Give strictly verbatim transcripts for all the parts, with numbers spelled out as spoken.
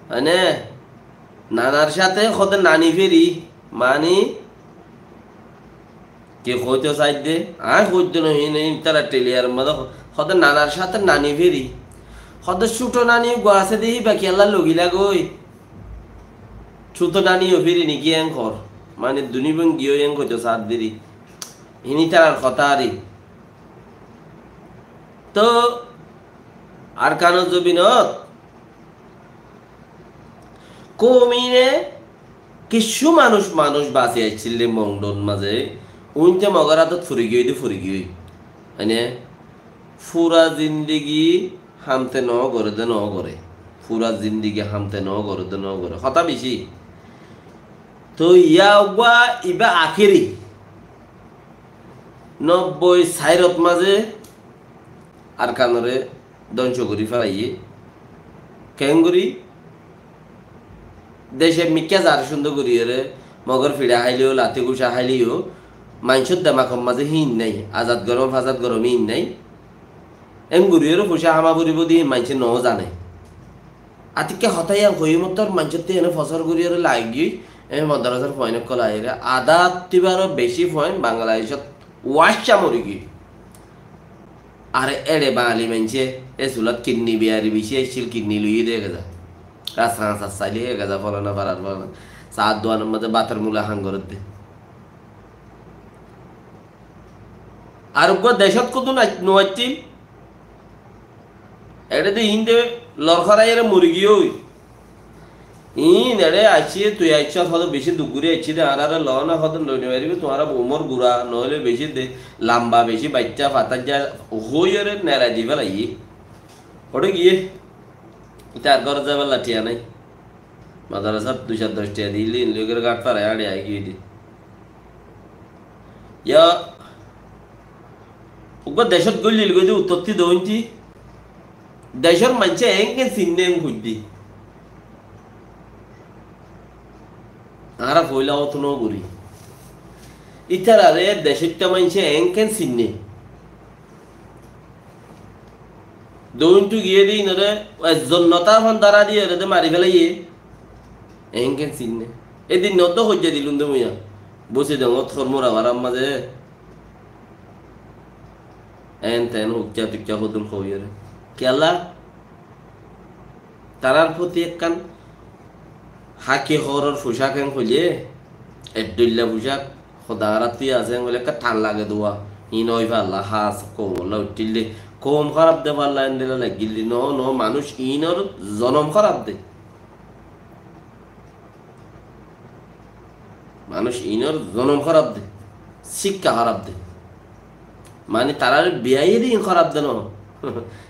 Mane, nanar sáte hóde nani feri, mani, ki hoito saidde? Añí hoito no hine, ítara teliyar mazé hóde nanar sáte nani feri. Hóde cúto nani uggúa asé de, híba kiyólla logila goi. Cúto nani o feri niki en hor. Mane, duni bóin giyói en hoito saidde ri. Hín ítarar hotá ari. Tó, Arkanor zobinot koum ine kissú manúic, manúic basi accíl de Mongdon mazé, uinte Mogor átot furi giyói de furi giyói. Mane, fura zindigi hamte no gore de no gore. Fura zindigi hamte no gore de no gore. Hotá beci. Tó, iya uggúa iba akéri. Nobboi sairot mazé Arkanore dóngco gorí félaiye. Keéngorí? Dece mikká zar cúndor goríyore Mogor fiça háileyo, lati gúca háileyo, maincór demakor mazé híin nái, azad gorom, fazad gorom híin nái. Eén goríyore foicá háma foribó de híin maincé no zane. Atikká hotá yián hoiyé mottor maincóttu ene fosár goríyore lagi giyói, e modarasar fuain ókkol aiyóre, adá ttu ibáro beci fuain Bangladecót waccá mori giyói. Ar eçe Bangali maincé, e sulát kinni biyari beci accíl, kinni loiyé de ege za. Rasta hañsat sailé ege za, folana farar folana. Saár duanor mazé bátor mula ham gorédde. Ar uggúa decót kudún no accíl. Eçe de iín de lorkóraiyóre mori giyói. Iín eçe aiccé, tui aiccós, hoto beci duk gorí aiccé de, añáráre loo na, hoto loi no faribá, tuáñra umor gura, noóile beci de lamba, beci baiccá, fatáijja, hoóiyore nerai di félaiyé. Hoçé giyé? Íte ar górot zaibálla thiañ nái. Madarasát dui cót doc thiañ diyíle, iín loi giyóre gáñt farai añçi aái giyói de. Yá, uggúa decót góillil goi de uttottí doóinti. Decór maincé eénken sinné eén hoiddí. Añára foóila ótu nógorí. Ítararé decóitta maincé eénken sinné. Doóintu giyé de ínore ezzon notá fán dara diyére de mari félaiyé. Eénken sinné. Edin noddó hoijja dilum de muiya. Bósi dengót hor mura barar mazé. Eén teén huikká tuikká hodún hoiyóre. Kiyólla? Tarár foti ekkán háki hoóror fucák eén hoilé, eddóilla fucák, Hoda añárattú asé eén hoilé ekká than lage duwa. Iín ói falla hás, koumolla uiththíl de. Koum hóraf de falla endilla laiggíl de. No, no, manúic iínor zonom hóraf de. Manúic iínor zonom hóraf de, cíkka hóraf de. Mani, taráre biyaiyé de iín hóraf de no.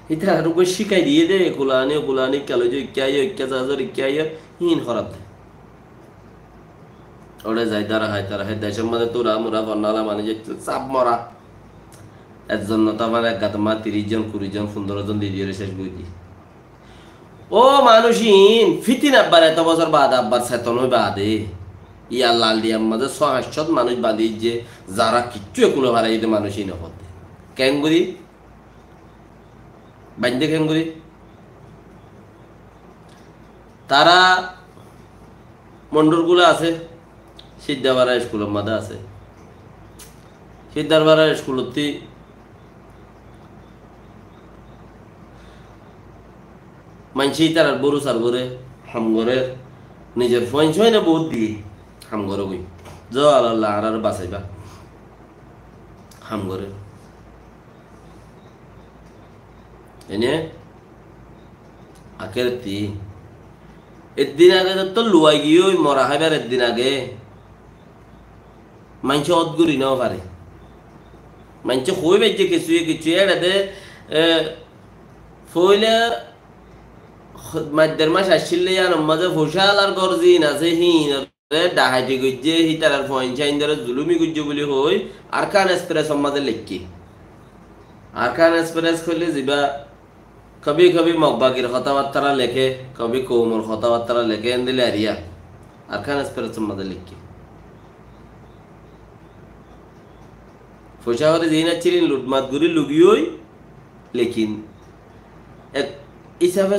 Ítarare uggúa cíkai diyé de, kulani, kulani, ikká loizó, ikká aiyó, ikká zazor, ikká aiyó, iín hóraf de. Óre zai dara hái, dara hái, decór mazé tura mura fonnala mani zaitó, saf mora. Ezzon no táfar ek gat ma tiríc zon, kuri zon, fundoro zon di diyóre céc gorí di. Ó manúic iín, fitina abbar eto bosór baade, abbar seton ói baade, yar laldiyar mazé só hañc cót manúic bañdí aijjé, zará kiccú ekul no fare, ede manúic iín hoódde. Keéngorí? Bañdé keéngorí? Tará Mondhurgula asé, Siddafarar iskulor mazé asé. Siddafarar iskulottí maincé ítarar bórusar goré, ham gorér, nizor fuain suaine bout diyé, ham gorógoi. Zo Allah, Allah añáráre basaibá. Ham gorér. Ene akérottí eddin age to luwai giyói mora háibar eddin age. Maincé ót gorí no fare. Maincé hoói faijjé kessúye kessúye éçe de, e, foóila maidder mac aiccíl de yíanor mazé foicálar gór ziín asé híinor re dhahati goijjé, hítarar fuain cáindore zulumi goijjé buli hoói Arkan Expressor mazé leikké. Arkan Express hoilé zibá kabi kabi Mog bagir hotábattára leké, kabi koumor hotábattára leké, endilla eriya. Arkan Expressor mazé leikké. Foicá gorí ziín accíl iín lutmat gorí lugiyói, lekin ek hísafe